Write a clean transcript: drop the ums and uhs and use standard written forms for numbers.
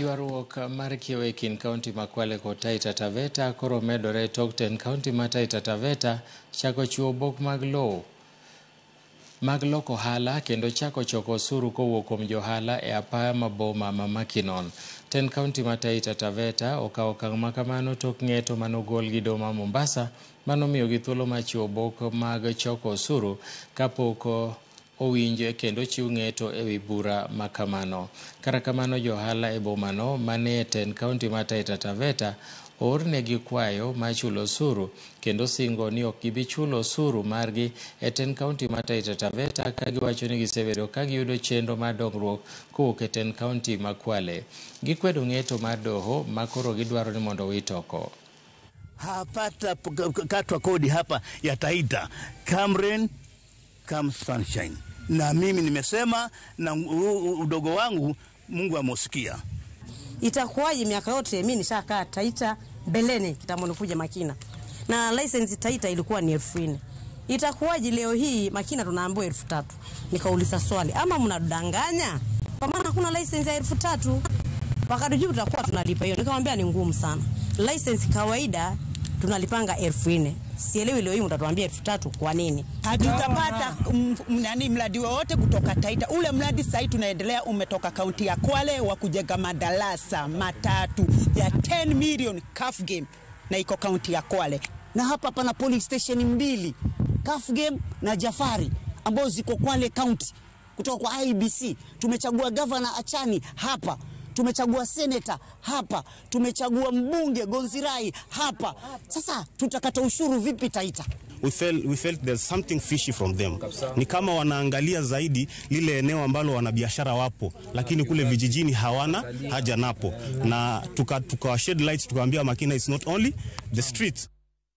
Ywaruok mar kiewo e kind kaunti ma Kwale kod Taita Taveta koro medore tok tend kaunti ma Taita Taveta chako chiwo obok mag lowo mag loko ohala kendo chako choko osuru kowuok kuom johala e apaya ma boma ma Makinon. Tend kaunti ma Taita Taveta okawo okang' ma kamano tok ng'eto manogol gi doho ma Mombasa manomiyogi thuolo mar chiwo obok mag choko osuru kapok owinj kendo ochiw ng'eto e wi bura ma kamano. Kata kamano johala e bomano manie tend kaunti ma Taita Taveta oornegi kwayo mar chulo osuru kendo singo ni ok gibi chulo osuru margi e tend kaunti ma Taita Taveta ka giwacho ni gisebedo ka giyudo chenro mar dongruok kowuok e tend kaunti ma Kwale. Gikwedo ng'eto mar doho ma koro gidwaro ni mondo owit oko. Hapata katwa kodi hapa ya Taita, come rain come sunshine. Na mimi nimesema na udogo wangu Mungu amusikia. Itakuwaje miaka yote mimi nishakaa Taita mbeleni kitambo nikuja Makina, na license Taita ilikuwa ni 4,000. Itakuwaje leo hii Makina tunaambiwa 3,000? Nikauliza swali, ama mnadanganya? Kwa maana hakuna license ya 3,000. Wakatujibu tutakuwa tunalipa hiyo. Nikamwambia ni ngumu sana. License kawaida tunalipanga 4,000. Sielewi leo hii mtatuambia 3,000 kwa nini? Hatutapata nani mradi wowote kutoka Taita. Ule mradi sasa tunaendelea umetoka kaunti ya Kwale wa kujenga madarasa matatu ya 10 million CAF game na iko kaunti ya Kwale. Na hapa pana polling station 2, CAF game na Jafari ambao ziko Kwale County kutoka kwa IBC. Tumechagua governor Achani hapa, tumechagua senator hapa, tumechagua mbunge Gonzirai hapa. Sasa tutakata ushuru vipi Taita? We felt there's something fishy from them. Ni kama wanaangalia zaidi lile eneo ambalo wanabiashara wapo, lakini kule vijijini hawana haja napo. Na tuka shed light, tukaambia Makina it's not only the streets.